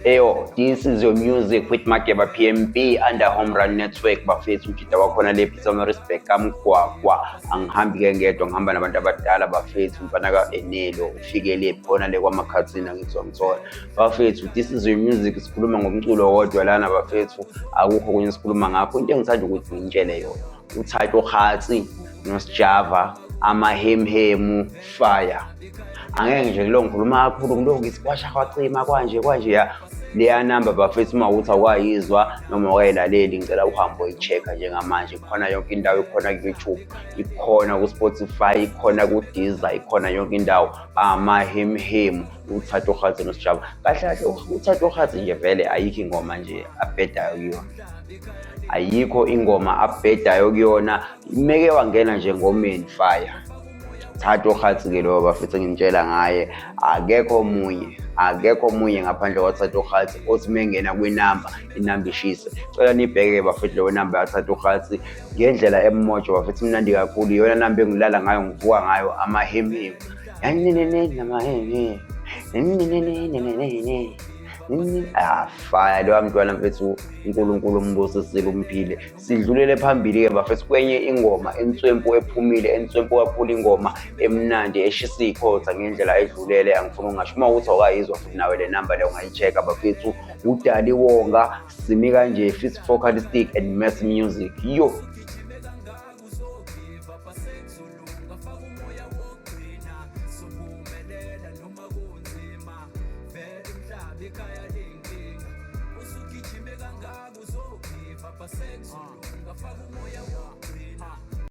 Eyo, this is your music with Mageba PMB under Home Run Network. Bafethu, umjida wakhona le Pietermaritzburg kaMgwagwa. Angihambi ke ngedwa, ngihamba nabantu abadala bafethu. Umfana ka-Enelo ufike le khona le kwaMakhathini, angithi ngithola. Bafethu, this is your music, sikhuluma ngomculo wodwa lana bafethu, akukho okunye sikhuluma ngakho. Into engithanda ukuthi ngintshele yona, uThato Kgatsi noSjava, Amahemhemu fire. Angeke nje kulo ngikhuluma kakhulu, ngilokhu ngithi kwasha kwacima kwanje kwanje ya leya namba bafethu. Uma ukuthi awukayizwa noma awukayilaleli, ngicela uhambe uyi-check-a njengamanje. Ikhona yonke indawo, ikhona ku-YouTube, ikhona ku-Spotify, ikhona ku-Deezer, ikhona yonke indawo. Amahemhemu, uThato Kgatsi noSjava. Kahle kahle uThato Kgatsi nje vele ayikho ingoma nje abhedayo kuyona, ayikho ingoma abhedayo kuyona. Meke wangena nje ngomeni, fire. Thato Kgatsi-ke loyo bafethu engimtshela ngaye, akekho omunye, akekho omunye ngaphandle kwaThato Kgatsi othi mengena kwinamba, inamba ishise. Cela nibheke bafethu leyo namba yaThato Kgatsi ngendlela emojo bafethu, imnandi kakhulu. Iyona namba engilala ngayo, ngivuka ngayo, amahemhemu namahemhemu. Ah, fire loya mntwana mfethu, uNkulunkulu umbusisile, umphile. Sidlulele phambili-ke bafethu kwenye ingoma enswempu ephumile, enswempu kakhulu, ingoma emnandi eshisa ikhotha ngendlela edlulele. Angifuni ukungasho, uma ukuthi awukayizwa futhi nawe le namba leyo ungayi-check-a bafethu. UDali Wonga, Simi Kanje feat Focalistic and Mass Music, yo.